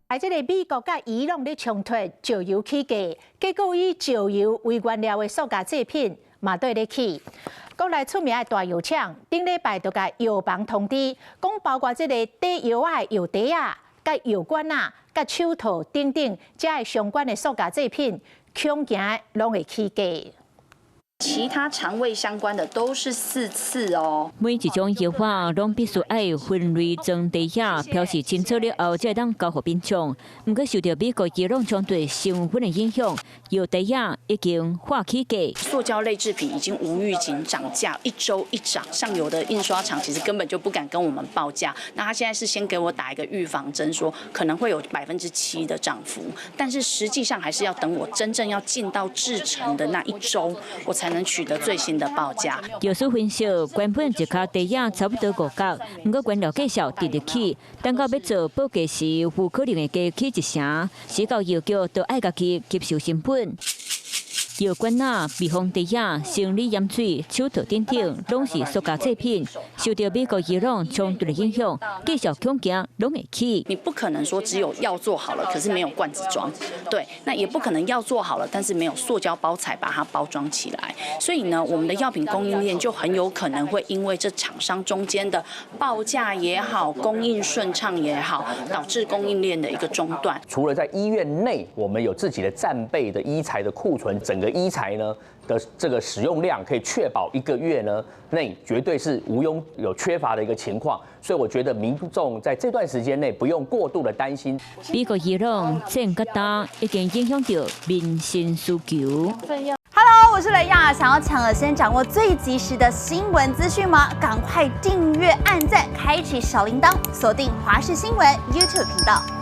佇這个美國佮伊朗咧衝突，石油起價，結果以石油為原料的塑膠製品嘛綴咧起。國內出名的大藥廠，頂禮拜就共藥房通知，講包括這个底藥仔的藥袋仔、佮藥罐仔、佮手套等等，這个相關的塑膠製品，恐驚攏會起價。其他腸胃相關的都是4次哦。每一種藥仔攏必須愛分類裝袋仔，標示清楚了後，才會當交予民眾。毋過受著美國伊朗衝突成本的影響，藥袋仔已經喊起價。塑膠類製品已經無預警漲價，一週一漲。上游的印刷廠其實根本就不敢跟我們報價。那他現在是先給我打一個預防針，說可能會有7%的漲幅，但是實際上還是要等我真正要進到製程的那一週，我才能取得最新的報價。藥師分析，原本一跤袋仔差不多5角，毋過原料價數直直起，等到欲做報價時，有可能會加起一成，時到藥局都愛家己吸收成本。藥罐仔、密封袋仔、生理鹽水、手套等等，攏是塑膠製品，受著美國伊朗衝突的影響，繼續恐驚攏會起。你不可能說只有藥做好了，可是沒有罐子裝，對，那也不可能藥做好了，但是沒有塑膠包材把它包裝起來。所以呢，我們的藥品供應鏈就很有可能會因為這廠商中間的報價也好，供應順暢也好，導致供應鏈的一個中斷。除了在醫院內，我們有自己的戰備的醫材的庫存，整個醫材呢的這個使用量可以確保一個月呢內絕對是無庸有缺乏的一個情況，所以我覺得民眾在這段時間內不用過度的擔心。美國伊朗戰甲焦已經影響著民生需求。 Hello，我是雷亞，想要搶先掌握最及時的新聞資訊嗎？趕快訂閱、按讚、開啟小鈴鐺，鎖定華視新聞 YouTube 頻道。